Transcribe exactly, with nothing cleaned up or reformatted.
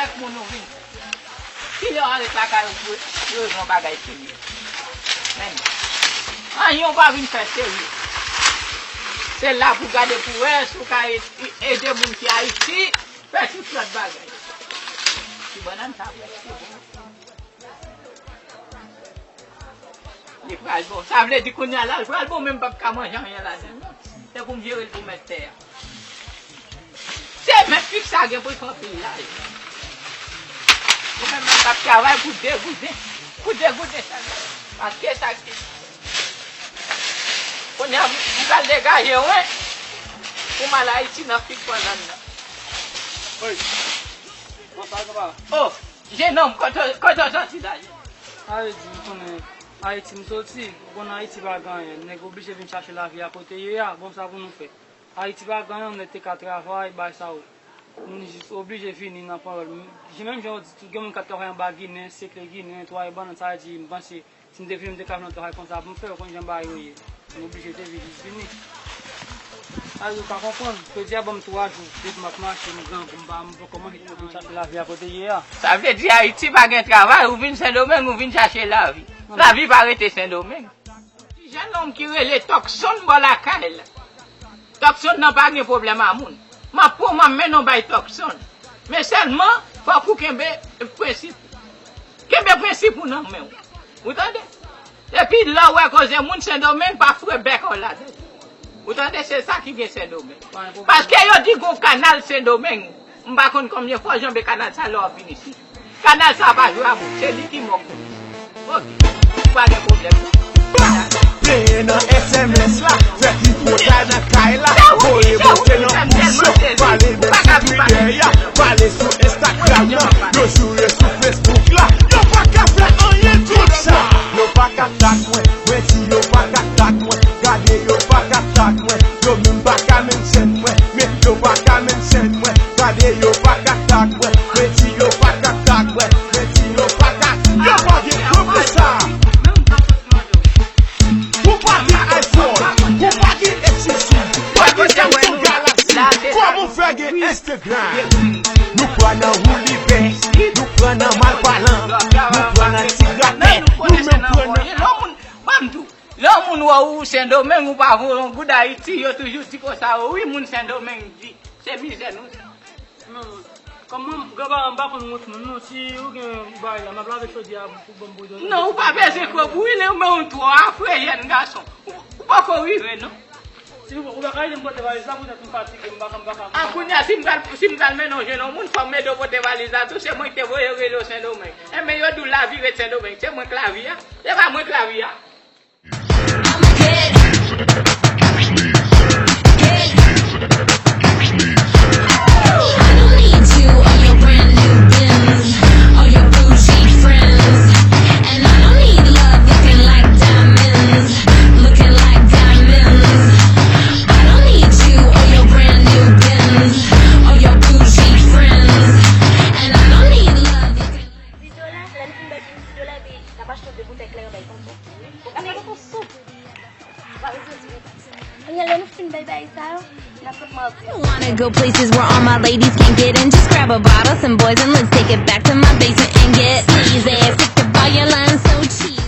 Kèk moun ou vin fè. Kilè w ret lakay ou pou regle yon bagay serye? Men, anyen w pa vin fè serye. Se la pou gade pou wè si w ka e-, ede moun ki Ayiti fè tout lòt bagay. Ti bannann sa prèske bon. Li pral bon. Sa vle di kounye a la, l pral bon, men m p ap ka manje anyen ladan l, non. Se pou m jere l pou mèt tè a. Se mèt fik sa gen pou l fè anpil laj. Ou menm, menm k ap travay pou degouden. Pou degouden sa. Paske sa ki. Kounye a, m pral degaje, wi. Pou m al Ayiti nan fik pandan nan. Wi. Bonswa, papa. Oh, jenòm, kote, kote w sòti la? Sa vle di, ou konnen, Ayiti m soti, ou konnen Ayiti pa gen anyen. Nèg oblije vin chache lavi a kote ye a. Bon, sa pou nou fè? Ayiti pa gen anyen, nèg te ka travay, bay sa yo. Moun jis oblije vini nan pawòl. Jan menm jan yo di, tout gen moun k ap travay anba ginen, sekle ginen, twaye bannann, sa vle di, m panse, si m te vini, m te ka jwenn yon travay konsa pou m fè, ou konn jan bagay yo ye. M oblije te vin, jis vini. Sa vle di, ou ka konprann, jodi a ban m twa jou, depi m ap mache, m grangou, m pa, m poko manje, m ap chache lavi a kote ye a. Sa vle di Ayiti pa gen travay, ou vin Sendomeng, ou vin chache lavi. Lavi pa rete Sendomeng. Ti jennonm ki rele Tòkson bò lakay la. Tòkson nan pa gen pwoblèm a moun. M ap pran, m ap mennen w bay Tòkson. Men sèlman, fòk ou kenbe prensip ou. Kenbe prensip ou nan men w. Ou tande? Epi lè w wè koze moun Sendomeng, pa foure bèk ou ladan l. Ou tande? Se sa ki gen Sendomeng. Paske yo di gon kanal Sendomeng. M pa konn konbyen fwa w janbe kanal sa lè w ap vin isit. Kanal sa pa jwe avè w, se li ki mò w. Oke. Pa gen pwoblèm non. Plenyen nan S M S la, fè tripotay nan kay la, voye monte nan fonksyon, pale menm sou Twitter ya, pale sou Instagram nan, yo joure sou Facebook la, yo pa ka fè anyen tout sa. Yo pa ka tak mwen, mwen di yo pa ka tak mwen, gade yo pa ka tak mwen, yo menm pa ka menm sèn mwen, men yo pa ka menm sèn mwen, gade yo pa ka tak mwen, mwen di yo pa ka tak mwen, mwen di yo pa ka, yo pa gen kò pou sa. Ou pa gen iPhone, ou pa gen H T C, pa gen Samsung Galaxy, kòman w fè gen Instagram? Nou pa nan woulibè, nou pa nan malpalan, nou pa nan ti gratè, nou menm pa nan. Lè yon moun, ban m di w, lè yon moun wè ou Sendomeng, ou pa voye yon goud Ayiti, yo toujou di konsa, o wi, moun Sendomeng di, se mizè nou sa. Non, non. Kòm mwen, granparan m pa konn wont moun, non, si ou gen bagay la, m ap lave chodyè a pou ban m pou yo. Non, ou pa bezwen kob, ou wi, men ou twò afre, jèn gason. Ou, ou poko rive, non. Si ou, ou pa ka ede m pote valiz la, poutèt m fatige, m pa ka, m pa ka. A, kounye a, si m pral, si m pral mennen yon jennonm moun, fò m ede w pote valiz la tou, se mwen ki te voye yo rele w Sendomeng. Enben, yo di w lavi ret Sendomeng, se mwen k lavi a. Se pa mwen k lavi a. I don't need you or your brand new Benz or your bougie friends. And I don't need love looking like diamonds, looking like diamonds. I don't need you or your brand new Benz or your bougie friends. And I don't need love looking like Videyo la, lè n fin bay pou videyo la, epi n ap achte de boutèy kleren bay tonton. Ou ka fè tonton sou. Ou pa bezwen di tonton. Kounye a, lè nou fin bay bagay sa yo, n ap fè kòman ap. Wanna go places where all my ladies can't get in? Just grab a bottle, some boys, and let's take it back to my basement and get easy. Sick of all your lines, so cheap.